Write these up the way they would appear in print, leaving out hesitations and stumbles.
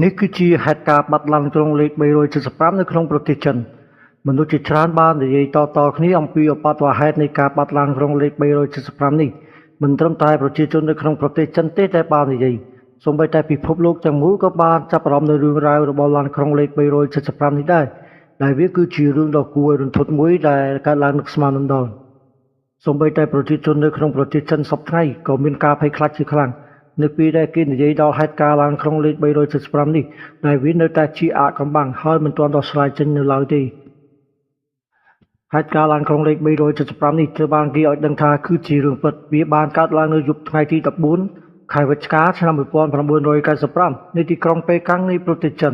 នេះគឺជាហេតុការណ៍បាត់ឡានក្រុងលេខ375នៅក្នុងប្រទេសចិនមនុស្សជាច្រើនបាននិយាយតៗគ្នាអំពីឧបទ្ទវហេតុនៃការបាត់ឡានក្រុងលេខ375នេះមិនត្រឹមតែប្រជាជននៅក្នុងប្រទេសចិនទេដែលបាននិយាយសូម្បីតែពិភពលោកទាំងមូលក៏បានចាប់អារម្មណ៍នៅរឿងរ៉ាវរបស់ឡានក្រុងលេខ375នេះដែរដែលវាគឺជារឿងដ៏គួរឲ្យរន្ធត់មួយដែលកើតឡើងនឹកស្មានមិនដល់សូម្បីតែប្រជាជននៅក្នុងប្រទេសចិនសព្វថ្ងៃក៏មានការភ័យខ្លាចជាខ្លាំងនៅពេលដែលគេនិយាយដល់ហេតុការណ៍ឡានក្រុងលេខ375នេះដែលវានៅតែជាអាថ៌កំបាំងហើយមិនទាន់ដោះស្រាយចេញនៅឡើយទេហេតុការណ៍ឡានក្រុងលេខ375នេះត្រូវបានគេឲ្យដឹងថាគឺជារឿងពិតវាបានកើតឡើងនៅយប់ថ្ងៃទី14ខែវិច្ឆិកាឆ្នាំ1995នៅទីក្រុងប៉េកាំងនៃប្រទេសចិន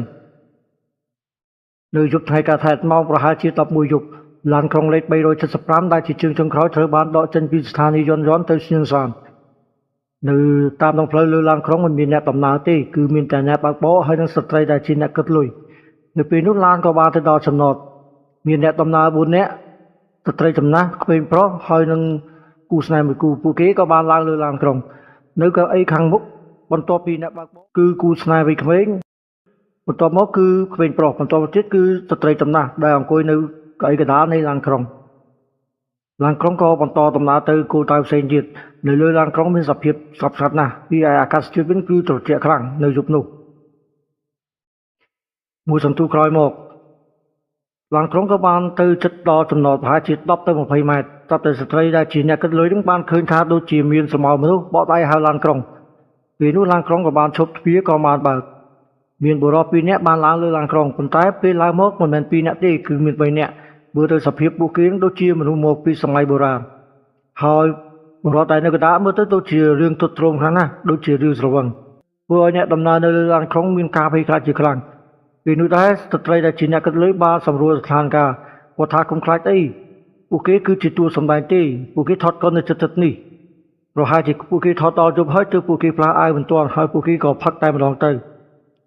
នៅយប់ថ្ងៃកើតហេតុម៉ោងប្រហែលជា11យប់ឡានក្រុងលេខ375ដែលជាជើងចុងក្រោយត្រូវបានដកចេញពីស្ថានីយ៍យន្តយន្តទៅសៀងសាននៅតាមដងផ្លូវលើឡានក្រុងមិនមានអ្នកដំណើរទេគឺមានតែអ្នកបើកបរហើយនិងស្ត្រីដែលជាអ្នកគិតលុយនៅពេលនោះឡានក៏បានទៅដល់ចំណតមានអ្នកដំណើរ4នាក់ស្ត្រីចំណាស់ក្មេងប្រុសហើយនិងគូស្នេហ៍មួយគូពួកគេក៏បានឡើងលើឡានក្រុងនៅកៅអីខាងមុខបន្ទាប់ពីអ្នកបើកបរគឺគូស្នេហ៍វ័យក្មេងបន្ទាប់មកគឺក្មេងប្រុសបន្ទាប់មកទៀតគឺស្ត្រីចំណាស់ដែលអង្គុយនៅកៅអីកណ្ដាលនៃឡានក្រុងឡានក្រុងក៏បន្តដំណើរទៅគោលដៅផ្សេងទៀតនៅលើឡានក្រុងមានសភាពស្ងប់ស្ងាត់ណាស់ពីឯអាកាសធាតុវិញគឺត្រជាក់ខ្លាំងនៅយប់នោះមួយសន្ទុះក្រោយមកឡានក្រុងក៏បានទៅជិតដល់ចំណតប្រហែលជា10ទៅ20ម៉ែត្រតតែស្ត្រីដែលជាអ្នកគិតលុយនឹងបានឃើញថាដូចជាមានស្រមោលមនុស្សបកដៃហៅឡានក្រុងពេលនោះឡានក្រុងក៏បានឈប់ទ្វារក៏បានបើកមានបុរស2នាក់បានឡើងលើឡានក្រុងប៉ុន្តែពេលឡើងមកមិនមែន2នាក់ទេគឺមាន3នាក់មើលទៅសភាពពួកគេដូចជាមនុស្សមកពីសម័យបុរាណហើយបុរសដែលនៅកណ្ដាលមើលទៅដូចជារឿងទ្រុឌទ្រោមខ្លាំងណាស់ដូចជារឿងស្រវឹងធ្វើឲ្យអ្នកដំណើរនៅលើឡានក្រុងមានការភ័យខ្លាចជាខ្លាំងពេលនោះដែរស្ត្រីដែលជាអ្នកគិតលុយបានសម្រួលស្ថានភាពគាត់ថាកុំខ្លាចអីពួកគេគឺជាតួសម្ដែងទេពួកគេថតកុននៅចិត្តៗនេះប្រហែលជាពួកគេថតដល់យប់ហើយទើបពួកគេផ្លាស់អាវមិនទាន់ហើយពួកគេក៏ផឹកតែម្ដងទៅ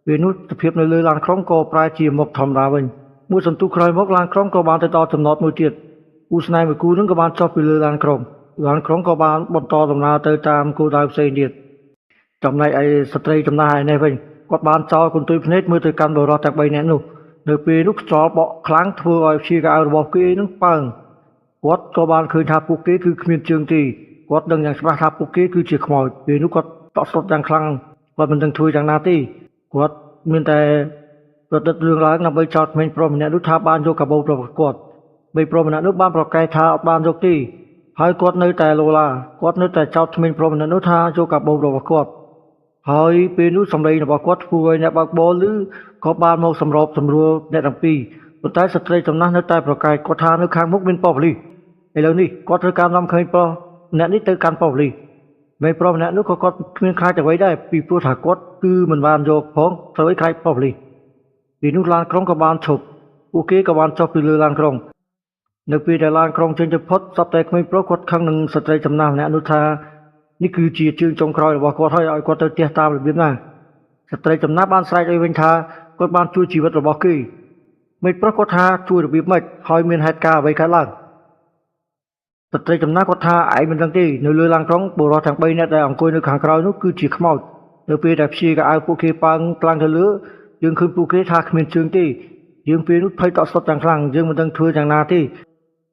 ពេលនោះសភាពនៅលើឡានក្រុងក៏ប្រែជាមកធម្មតាវិញមួយសន្ទុះក្រោយមកឡានក្រុងក៏បានទៅដល់ចំណតមួយទៀតគូស្នេហ៍មួយគូនឹងក៏បានចុះពីលើឡានក្រុងឡានក្រុងក៏បានបន្តដំណើរទៅតាមគោលដៅផ្សេងទៀតចំណែកឯស្ត្រីចំណាស់ឯនេះវិញគាត់បានចោលកន្ទុយភ្នែកមើលទៅកាន់បុរសទាំង3នាក់នោះនៅពេលនោះខ្យល់បក់ខ្លាំងធ្វើឲ្យព្យាកៅរបស់គេនឹងប៉ើងគាត់ក៏បានឃើញថាពួកគេគឺគ្មានជើងទេគាត់ដឹងយ៉ាងច្បាស់ថាពួកគេគឺជាខ្មោចពេលនោះគាត់តក់ស្លុតយ៉ាងខ្លាំងគាត់មិនដឹងធ្វើយ៉ាងណាទេគាត់មានតែប្រឌិតរឿងឡើងដើម្បីចោទក្មេងប្រុសម្នាក់នោះថាបានយកកាបូបរបស់គាត់ក្មេងប្រុសម្នាក់នោះបានប្រកែកថាអត់បានយកទេហើយគាត់នៅតែឡូឡាគាត់នៅតែចោទក្មេងប្រុសម្នាក់នោះថាយកកាបូបរបស់គាត់ហើយពេលនោះសម្លេងរបស់គាត់ធ្វើឲ្យអ្នកបើកបរឮក៏បានមកសម្របសម្រួលអ្នកទាំងពីរប៉ុន្តែស្ត្រីចំណាស់នៅតែប្រកែកគាត់ថានៅខាងមុខមានប៉ុស្តិ៍ប៉ូលីសឥឡូវនេះគាត់ត្រូវការនាំក្មេងប្រុសម្នាក់នេះទៅកាន់ប៉ុស្តិ៍ប៉ូលីសក្មេងប្រុសម្នាក់នោះក៏គាត់គ្មានខ្លាចអ្វីដែរពីព្រោះថាគាត់គឺមិនបានយកផងត្រូវឲ្យខ្លាចប៉ុស្តិ៍ប៉ូលីសពេលនោះឡានក្រុងក៏បានឈប់ពួកគេក៏បានចុះពីលើឡានក្រុងនៅពេលដែលឡានក្រុងចេញទៅផុតសត្វតែក្មេងប្រុសគាត់ខឹងនឹងស្ត្រីចំណាស់ម្នាក់នោះថានេះគឺជាជើងចុងក្រោយរបស់គាត់ហើយឲ្យគាត់ទៅផ្ទះតាមរបៀបណាស្ត្រីចំណាស់បានស្រែកឲ្យវិញថាគាត់បានជួយជីវិតរបស់គេក្មេងប្រុសគាត់ថាជួយរបៀបម៉េចហើយមានហេតុការណ៍អ្វីកើតឡើងស្ត្រីចំណាស់គាត់ថាឯងមិនដឹងទេនៅលើឡានក្រុងបុរសទាំង3នាក់ដែលអង្គុយនៅខាងក្រោយនោះគឺជាខ្មោចនៅពេលដែលព្យាកៅអៅពួកគេប៉ើងខ្លាំងទៅលើយើងឃើញពួកគេថាគ្មានជើងទេយើងពេលនោះភ័យតក់ស្លុតយ៉ាងខ្លាំងយើងមិនដឹងធ្វើយ៉ាងណាទេ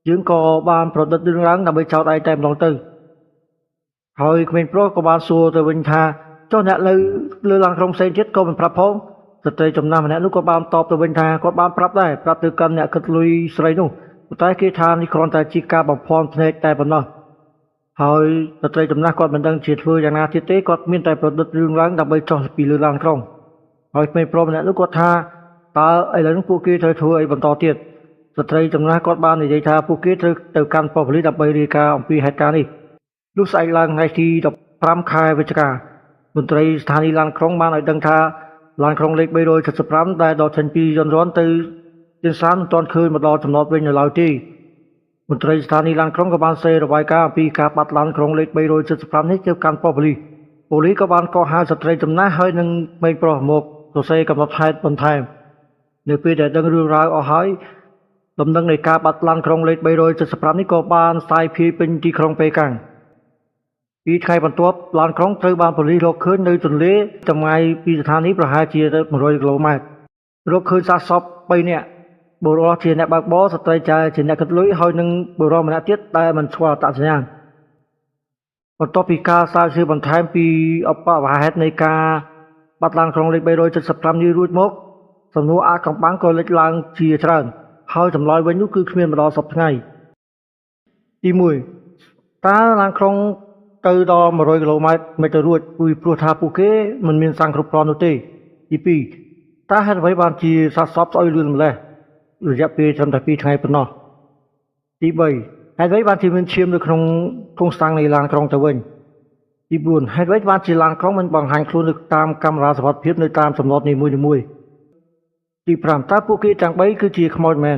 យើងក៏បានប្រឌិតរឿងឡើងដើម្បីចោទឯងតែម្ដងទៅហើយក្មេងប្រុសក៏បានសួរទៅវិញថាចុះអ្នកនៅលើឡានក្រុងផ្សេងទៀតក៏មិនប្រាប់ផងស្ត្រីចំណាស់ម្នាក់នោះក៏បានតបទៅវិញថាគាត់បានប្រាប់ដែរប្រាប់ទៅកាន់អ្នកគិតលុយស្រីនោះប៉ុន្តែគេថានេះគ្រាន់តែជាការបំភាន់ភ្នែកតែប៉ុណ្ណោះហើយស្ត្រីចំណាស់គាត់មិនដឹងជាធ្វើយ៉ាងណាទៀតទេគាត់មានតែប្រឌិតរឿងឡើងដើម្បីចុះពីលើឡានក្រុងហើយក្មេងប្រុសម្នាក់នោះគាត់ថាតើឥឡូវនេះពួកគេត្រូវធ្វើអីបន្តទៀតស្ត្រីចំណាស់គាត់បាននិយាយថាពួកគេត្រូវទៅកាន់ប៉ុស្តិ៍ប៉ូលីសដើម្បីរាយការណ៍អំពីហេតុការណ៍នេះលុះស្អែកឡើងថ្ងៃទី15ខែវិច្ឆិកាមន្ត្រីស្ថានីយ៍ឡានក្រុងបានឲ្យដឹងថាឡានក្រុងលេខ375ដែលដកចេញពីយន្តយន្តទៅទៀនសានមិនទាន់ឃើញមកដល់ចំណតវិញនៅឡើយទេមន្ត្រីស្ថានីយ៍ឡានក្រុងក៏បានសេរបាយការណ៍អំពីការបាត់ឡានក្រុងលេខ375នេះទៅកាន់ប៉ុស្តិ៍ប៉ូលីសប៉ូលីសក៏បានកោះហៅស្ត្រីចំណាស់ហើយនិងក្មេងប្រុសមកសរសេរកំណត់ហេតុបន្ថែមនៅពេលដែលដឹងរឿងរ៉ាវអស់ហើយដំណឹងនៃការបាត់ឡានក្រុងលេខ375នេះក៏បានផ្សាយភាយពេញទីក្រុងប៉េកាំង ពីថ្ងៃបន្ទាប់ ឡានក្រុងត្រូវបានប៉ូលីសរកឃើញនៅទន្លេចម្ងាយពីស្ថានីយ៍ប្រហែលជា 100 គីឡូម៉ែត្រ រកឃើញសាកសព 3 នាក់ បុរសជាអ្នកបើកបរ ស្ត្រីជាអ្នកគិតលុយ ហើយនិងបុរសម្នាក់ទៀតដែលមិនស្គាល់អត្តសញ្ញាណ។ បន្ទាប់ពីការស្រាវជ្រាវបន្ថែមពីអបវហេតុនៃការបាត់ឡានក្រុងលេខ 375 នេះរួចមក សំណួរអាថ៌កំបាំងក៏លេចឡើងជាច្រើន ហើយចម្លើយវិញនោះគឺគ្មានមកដល់សព្វថ្ងៃ។ ទី 1 តើឡានក្រុងទៅដល់ 100 គីឡូម៉ែត្រមិនទៅរួច ពីព្រោះថាពួកគេមិនមានសាំងគ្រប់គ្រាន់នោះទេ? ទី 2 តើហេតុអ្វីបានជាសាកសពស្អុយលឿនម្ល៉េះរយៈពេលត្រឹមតែ 2 ថ្ងៃប៉ុណ្ណោះ? ទី 3 ហេតុអ្វីបានជាមានឈាមនៅក្នុងធុងស្តាំងនៃឡានក្រុងទៅវិញ? ទី 4 ហេតុអ្វីបានជាឡានក្រុងមិនបង្ហាញខ្លួននៅតាមកាមេរ៉ាសុវត្ថិភាពនៅតាមចំណតនីមួយៗ? ទី 5 តើពួកគេទាំង 3 គឺជាខ្មោចមែន?